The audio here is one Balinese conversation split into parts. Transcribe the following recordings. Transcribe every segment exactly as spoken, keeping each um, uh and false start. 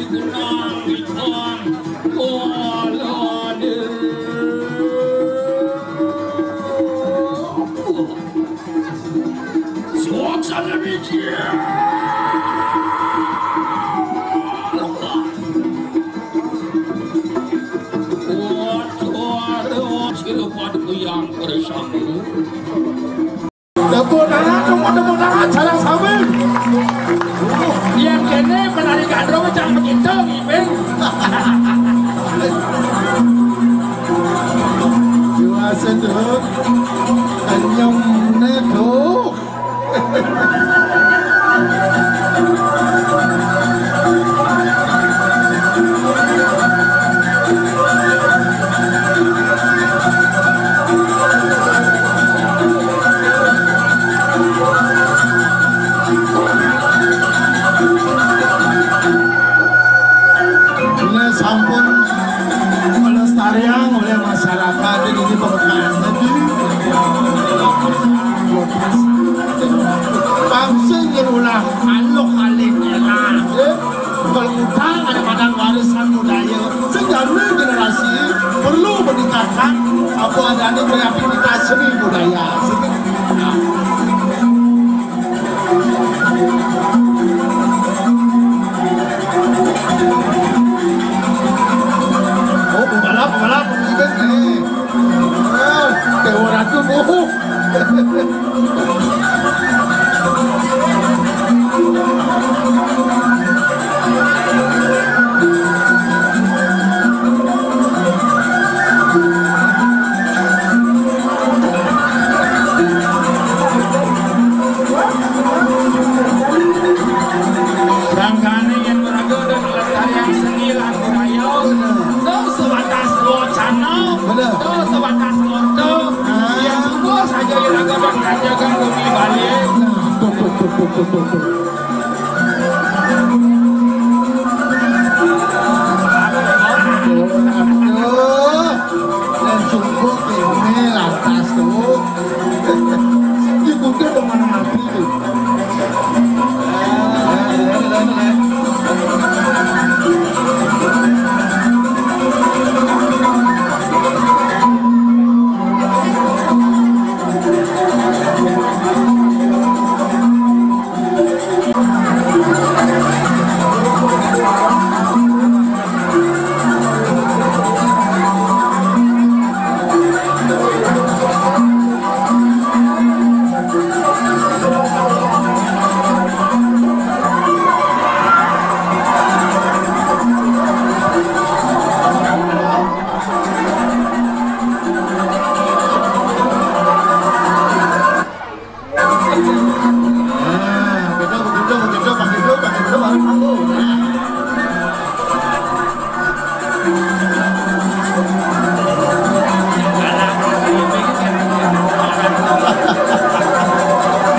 Suasana demikian. Waduh, silupan kuyang bersanggu. Tepuk tangan, tepuk, tepuk tangan, sareng sami. Yang kene penari gandrung cang begitu, Ipin. Dewasa tuh, kenyemne tuh. Ini sampun melestariang oleh masyarakat ini, pemekaran tadi. Bangsa yang ulah alok alik enak, ya. Kalau utang ada padang warisan budaya, sejamin generasi perlu meningkatkan apa adanya kreativitas seni budaya. Oh, pembalap, pembalap, pembalap. Eh, Dewa Ratu, oh. Sangkane yen ora gelestariang seni lan budaya, to sebatas wacana, bener, to sebatas loto, ah, yang sungguh saja yen ora gelestariang bumi Bali. Nah, tuh, tuh, tuh. Aduh, yang sungguh kene lantas tuh. Dibuka dengan mati tuh. Nah, begitu, begitu, begitu, pakai dulu, pakai dulu, baru tahu. Nah.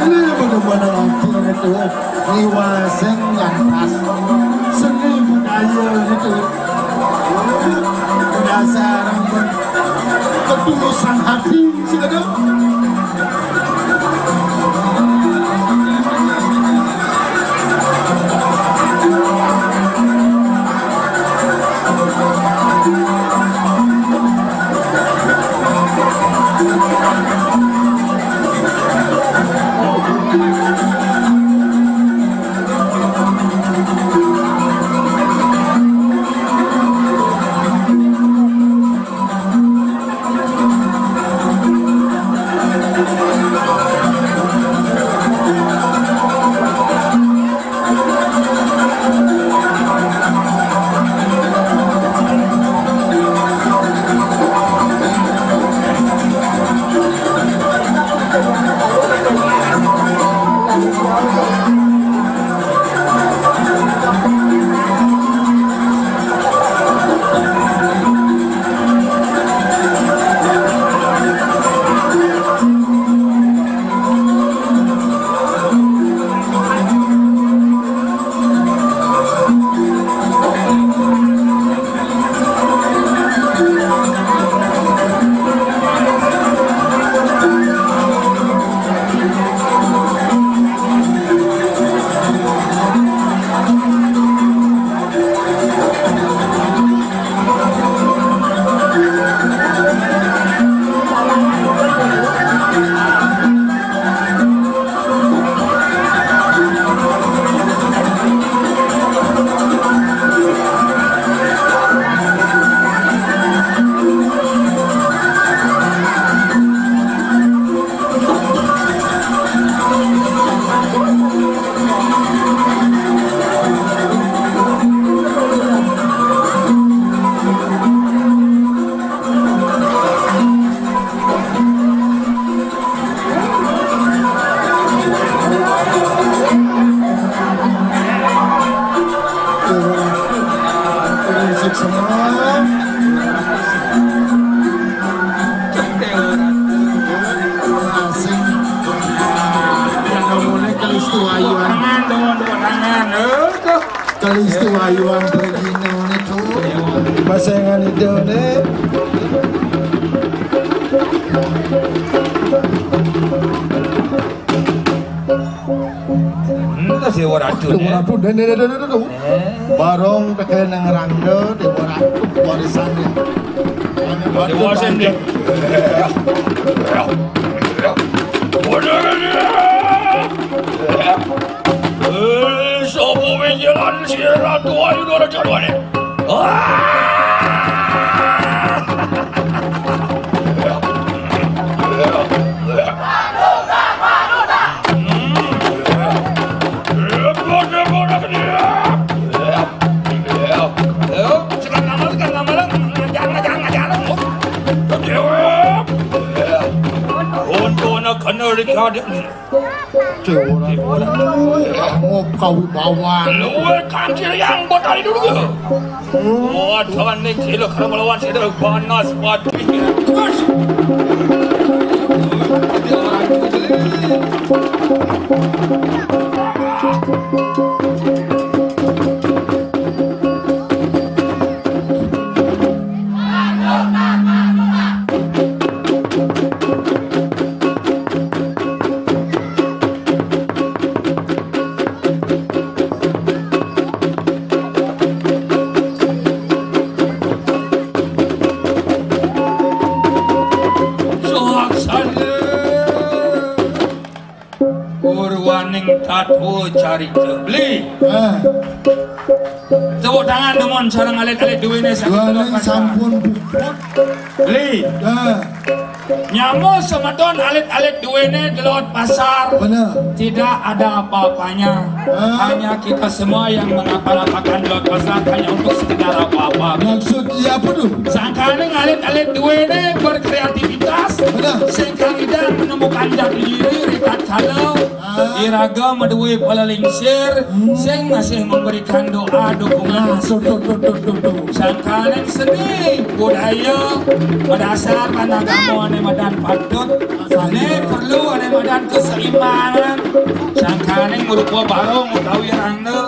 Ini bagaimana langsung itu? Niwaseng lantas. Seni budaya itu. Dasar ketulusan hati, sih, ada. Suksma. Asing. Yang ngomongnya kalistu ayuan. Tangan, teman, teman, tangan. Eh, tuh. Kalistu ayuan Regina ini tuh. Pasangan itu nih. Hmm, kasih waracun, ya. Waracun, dan, dan, dan, dan, dan. Eh. Barong tekén nang rangda, di waracun, warisan, ya. Di warisan, ya. Eh, sapa wé jalan si Ratu Ayu Dara Jarwane? Ah! Untuna kena rikadén. Céwala. Ngop kawibawan. Luwih kancil yang botari dulu. Wadah ning sila karma lawan sila panas pati. Terus. Suaksana. Purwaning tatwa carita. Beli. Ah. Tepuk tangan, demen sareng alit-alit duwene saking Dua Delod ning Pasar. Sampun puput. Beli. Ah. Nyama semeton alit-alit duwene Delod Pasar. Bener. Tidak ada apa-apanya. Ah. Hanya kita semua yang mengapa-apakan Delod Pasar hanya untuk sekedar apa-apa. Maksud iya apa tuh? Sangkaning alit-alit duwene berkreativitas. Bener. Sing kang idan menemukan jati diri ritatkala Ah. Iraga madué palalingsir, hmm, sing masih memberikan doa dukungan. Nah, tuh, tuh, tuh, tuh, tuh, tuh. Sangkaning seni budaya madasar lan agama ané madan patut. Né perlu ané madan keseimbangan. Sangkaning rupa barong utawi rangda.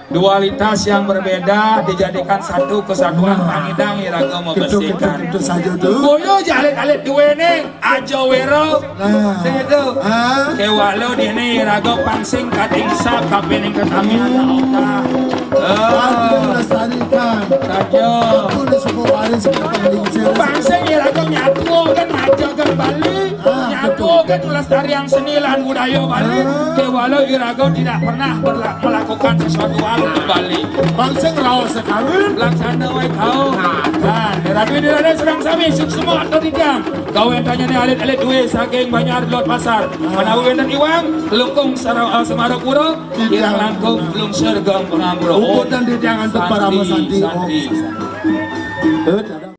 Dualitas yang berbeda dijadikan satu kesatuan. Nah. Pangidang iraga. Gitu, gitu, mabesikan. Gitu saja tuh. Boyo alit-alit duwene aja wéra. Nah. Sing itu. Ah. Kéwala dene iraga pang sing katingsap kapining ketamian. Hmm. Otak. Ah. Lestarikan. Saja. Aku udah suku waris kita lingsir. Pang sing iraga nyatu kan aja kan Bali. Ah, nyatu betul. Kan lestariang seni lan budaya Bali. Ah. Kéwala iraga tidak pernah berla-, melakukan sesuatu hal untuk Bali. Bang sing raos sekali. Laksana waé kau. Nah. Nah, Ratu Indirane sedang sami suksma atau tidak? Kau yang tanya nih alit-alit duit saking Banjar Delod Pasar. Nah. Menawi wénten iwang, telungkung sara-, eh, Semarapura, tidak. Kirang langkung, telungsur geng pengampura. Umpun dan tidak antuk para santi, santi, santi. Om. Eh, dadah.